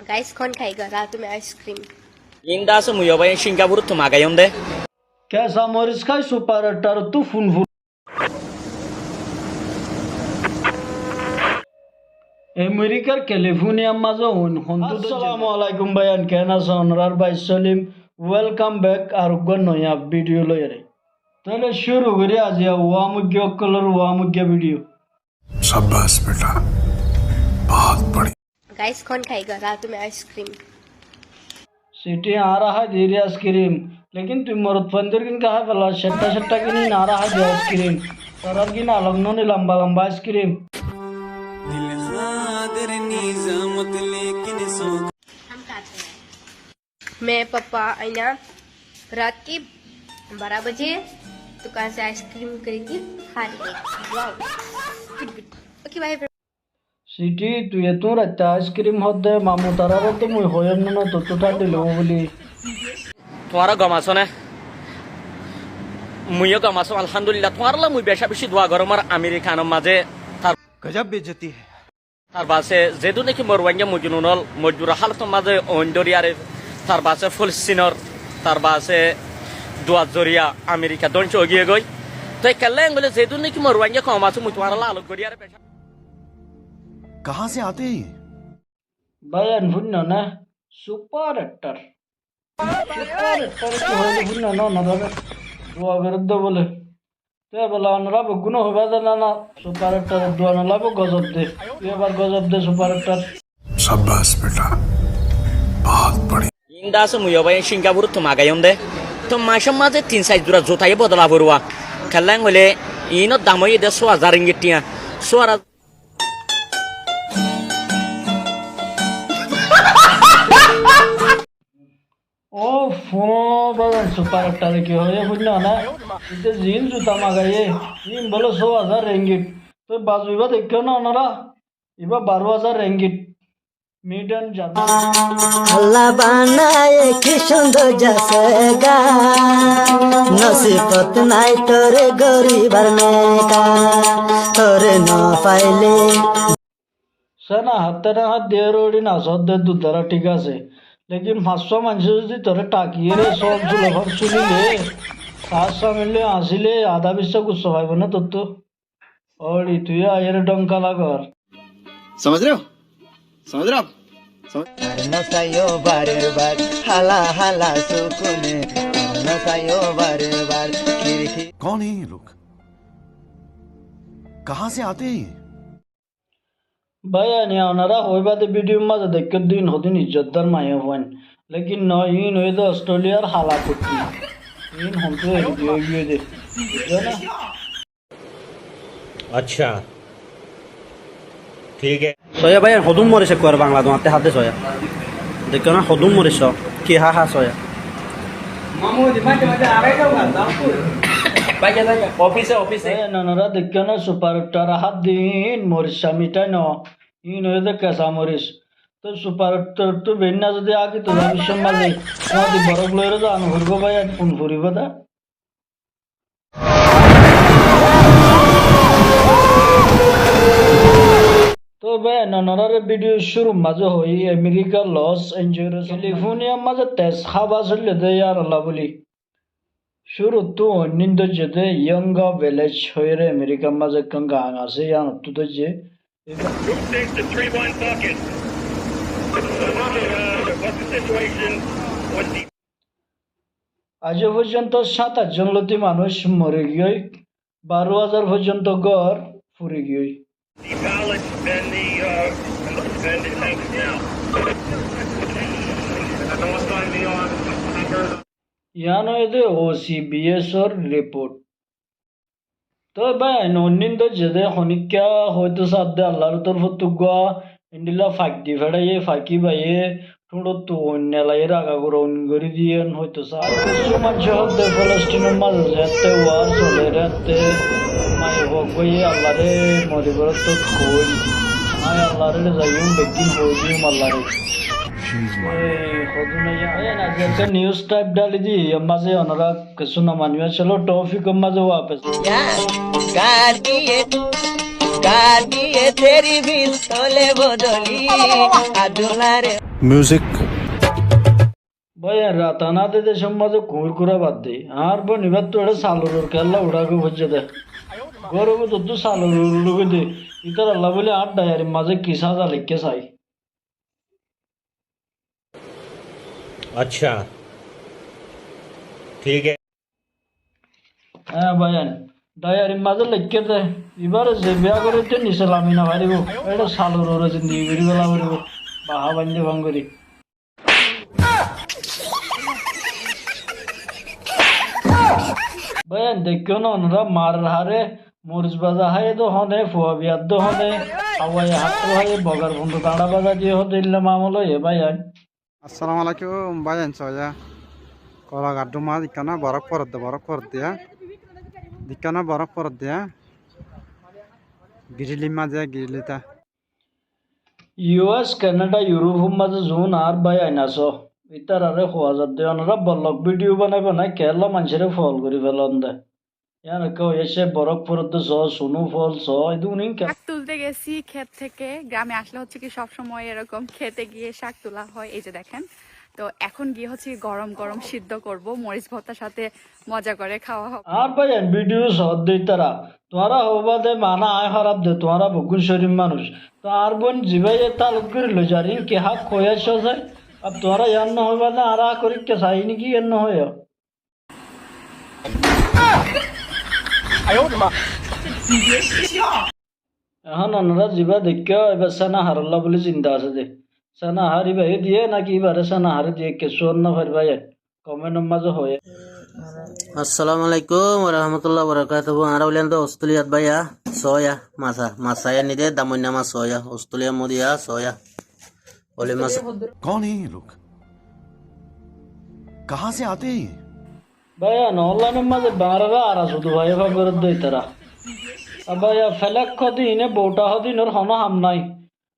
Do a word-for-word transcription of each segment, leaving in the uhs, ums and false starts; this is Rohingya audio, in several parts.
Guys, kón kaiga, rát me ice cream. Inda asé mui ó bái Singapur tú magaiyón de. Kesa moris kái super star tú fun fun. Amerikar California mazé oin hontú. Assalamu alaikum báiyain, ken asó? Onorar bái Solim, welcome back ar uggwá noya video loiyóre. Tóile cúru gorí aziya uwá muggwá ókkolor uwá muggwá video. शाबाश बेटा, बहुत बढ़िया। Guys, kón kaiga, rát me ice cream. Siti, añára hái de iri ice cream. Lekin tui morot fuaindór gín ká hái fela, cetta cetta gín, añára hái de ice cream. Torár gín alok no ni, lamba lamba ice cream. मैं पापा आईना रात की बारह बजे दुकान से आइसक्रीम खरीद के खा रहे हैं। Wow। Okay, bye. Siti, tui ettún raitta ice cream hoódde, mamu tarare to mui hoiyóm no, no, tottú thándi loibo buli. Tuáñra gom asó né? Muiyó gom asóm, alhamdulillah. Tuáñralla mui beca beci dua gorómar Amerikanor mazé tar gazab beizzoti hai. Tar baade zedún niki mor Ruáingga mojnun ól, mojbur halotor mazé oin dóri aré, tar baade Folistinor, tar baade duar zoriya Amerika dóngco ói giyé goi. Toi kiyólla engole zedún niki mor Ruáingga koum asé, mui tuáñralla alok gorí aré beca. कहाँ से आते हैं ये? Báiyain fúinno né? Super star. Super star ki hoóde fúinno né onorare? Dua gorédde bóle. Te bóle onora beggúne hoibá de na, na, super star dua no laibo, gozob de. Tui ebar gozob de super star. शाबाश बेटा, बहुत बढ़िया। Inda asé mui ó bái Singapur tú magaiyón de. Toi macór mazé tin sair zura zuta yó bodola foribó. Kiyólla hoilé iínor dam óiye de só házar ringgit tiañ. Só házar Ó fúno báiyain, super star ki hoiyé fúinno né? Ite ziín zuta magaiyé, iín bóle só házar ringgit. Toi bazu ibá deikkó né onora? Ibá baró házar ringgit. Made in Japan. আল্লাহ বানায় কি সুন্দর জায়গা, নসিবত নাই তোরে গরিবার নেকা, তোরে না পাইলে Sena hatté na hát diyé ródi nasódde dudara thík asé. Lekin fañssúa maincé zodi toré thakiyére sóon sulofár sulíle, saá samillé asíle adá bissá gussá faibó né tottú? Óri, tui yó aiyére dhóngkala gor. समझ रहे हो? समझ रहे हो आप? समझ अरे नसायो बार बार हाला हाला सुकूने, अरे नसायो बार बार खिड़की। कौन है ये लोग? कहाँ से आते हैं ये? Báiyain, onora hoibá de video mazé deikkó de iín hodún izzotdar maiyafuain. Lekin no, iín óiye de Australiar hala kutti. Iín hontú eri diya óiye de. Buzó né? अच्छा, ठीक है। Soiya báiyain, hodún moris ekkuare Bangla duañtte hádde soiya. Deikkó na hodún moris só, ki há há soiya. Office, office. Báiyain, onora deikkó na super star hádde iín moris sá mithá no, iín óiye de kesa moris. Toi super star tú beinna zodi agi to zabi sommaze, tuáñti borok loire zano foribo báiyain, fun foribo da. Toi báiyain, onorare video cúrur mazé hoói, Amerikar Los Angeles, California mazé tez hába soille de yíanolla buli. Cúruttu oinnín dóijje de Yanga Village hoiyére Amerikar mazé ekkán gañ asé, yíanottú dóijje. Group six to three one bucket. Bucket, uh, what's the situation? What's the Aijjó foijjonto sátac zon lóti manúic mori giyói, baró házar foijjonto gór furi giyói. The ballots and the, uh, and the tanks now. Yián óiye de O C B S or report. Toi báiyain, oinnín dóijje de honikká hoito sadde Allar torfóttu uggúa endilla faik di feçáiye, faiki baiye, thúñçottu oin nelaiyé, raga gura oin gorí diyé, hoito sa. Ar kessú maincé hoódde Falastinor mazé zeéñtte war soler, étte maiyafua uggúaye Allare moriboróttu hoói, añí Allare zaiyum, beggín hoói diyum Allare. Ei, hodún óiye, aijja ekká news type dháli di, yar mazé onora kessú no maniba, cólo, topic or mazé wapes. کر دیے تیری بھی تولے بدلی، ادولا رے۔ Music. Báiyain, rat aná de decór mazé kuñir kúra bad de. Añár bóin ibáttu eçé saloror keélla uçá goi foijjé de. Góror bútottu saloror uçí goi de. Ítarallá bóli añár dhaiyarir mazé ki sáza leikké sai. Accá, thík asé. Hé báiyain, dhaiyarir mazé leikké de, ibáre ze biyá goré de nise lami no faribó, eçé salor uore zindigi gorí féla foribó, baha baindé fán gorí. Báiyain, deikkó no onora, marer haré, moris baza háiye de hone, fua biyar de hone, hawaiye háttol háiye, bogar fundu dañça baza diye hode, illa mamela óiye báiyain. Assalamu alaikum báiyain, soóya. Kola gaddú mazé ikkána borok foredde, borok foredde, há. Ikkána borok foredde, há. Girilir mazé, girilir ta. U S, Canada, Europe or mazé zuún añár báiyain asó, ítararé hoó zadde, onora vlog video banai banai keélla maincóre fool gorí felon de. Yían ekká hoiyé, borok foredde soó, snowfall soó, edún inka. শাক তুলতে গেছি ক্ষেত থেকে। গ্রামে আসলে হচ্ছে কি সব সময় এরকম ক্ষেতে গিয়ে শাক তোলা হয়। এই যে দেখেন, তো এখন গিয়ে হচ্ছে কি গরম গরম সিদ্ধ করব, মরিচ ভর্তার সাথে মজা করে খাওয়া হবে। Añár báiyain, video soódde ítara, tuáñra hoóba de mana aññí hóraf de, tuáñra beggún córif manúic. Toi añár bóin zibáye taluk gorí loi zar, iín ki hák hoói aiccó sai? Ar tuáñra yían no hoóba de, añára hák gorí ki sai, iín ki yían no hoiyó? Ehón onora zibá deikkó, ibá sena harolla bóli zinda asé de. Sena har ibáye diyé náki ibáre sena hare diyé, kessú hoór no faribá, yían comment or mazé hoiyé. Assalamu alaikum warahmatullahi wabarakatuhu. Añára óilam de Australiat báiya, soóya, masa, masa yían de, damoinna mas soóya, Australiar modé yá soóya. Óile mas. कौन है ये लोग? कहाँ से आते हैं ये? Báiya, online or mazé bañrara ara sudu báiya fá gorédde ítara. A báiya, felek hodin, ine bouta hodin or honó ham nái.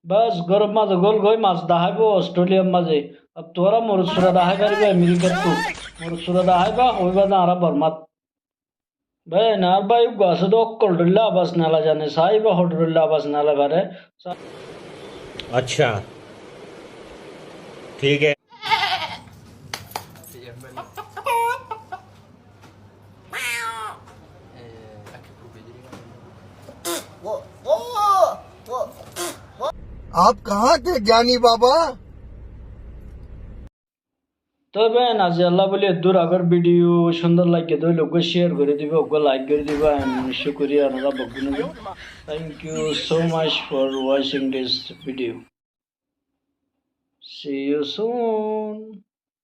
Bes, góror mazé gól goi mas daháibo Australiar mazé. Ar tuáñra morot sura dahái faribá Amerikattú. Morot sura daháiba, hoóiba de añára Bormat. Báiyain, añár bái uggúa asé de ókkol dhoilla abas nela zane, saáiba hor dhoilla abas nela fare. Sa- Accá, thík asé. आप कहाँ थे ज्ञानी बाबा? Toi báiyain, aijjalla bóli eddúr, agor video cúndor laiggé de óile eggúa share gorí diba, eggúa like gorí diba, and cúkuriya onora beggúnore. Thank you so much for watching this video. See you soon.